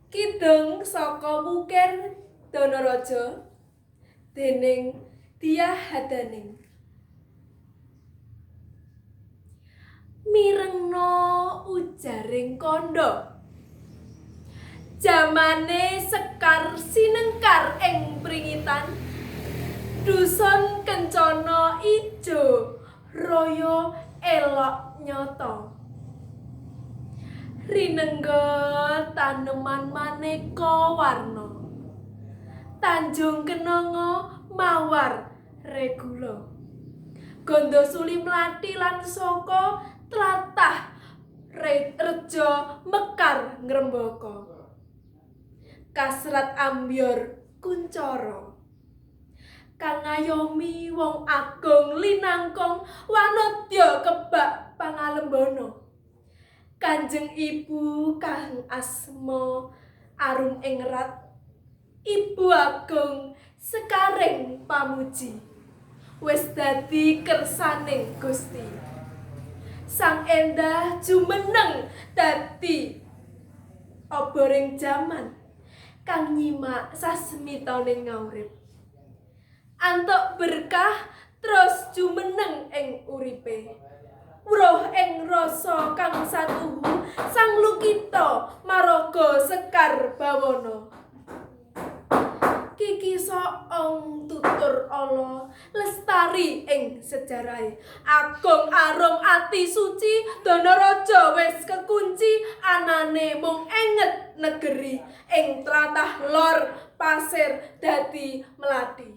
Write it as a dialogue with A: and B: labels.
A: Kidung saka Wukir Danaraja dening Dyah Hadaning. Mirengna ujaring kandha. Jamane sekar sinengkar ing pringitan. Dusun kencana ijo raya elok nyata. Rinengga taneman maneka warna. Tanjung Kenanga mawar regula. Gondosuli mlati lan saka tlatah reja mekar ngrembaka. Kasrat ambyar kuncara. Kang ngayomi wong agung linangkung wanodya kebak pangalembana. Kanjeng Ibu kang asma arum ing rat, Ibu Agung sekaring pamuji. Wis dadi kersaning Gusti. Sang endah jumeneng dadi oboring jaman kang nyimak sasmitane ngaurip. Antuk berkah terus jumeneng ing uripe. Weruh ing rasa kang satuhu sang lukita maraga sekar bawana. Kiki soong tutur ala lestari ing sejarahe. Agung arum ati suci Danaraja wis kekunci anane mung enget negeri ing tlatah lor pasir dadi mlati.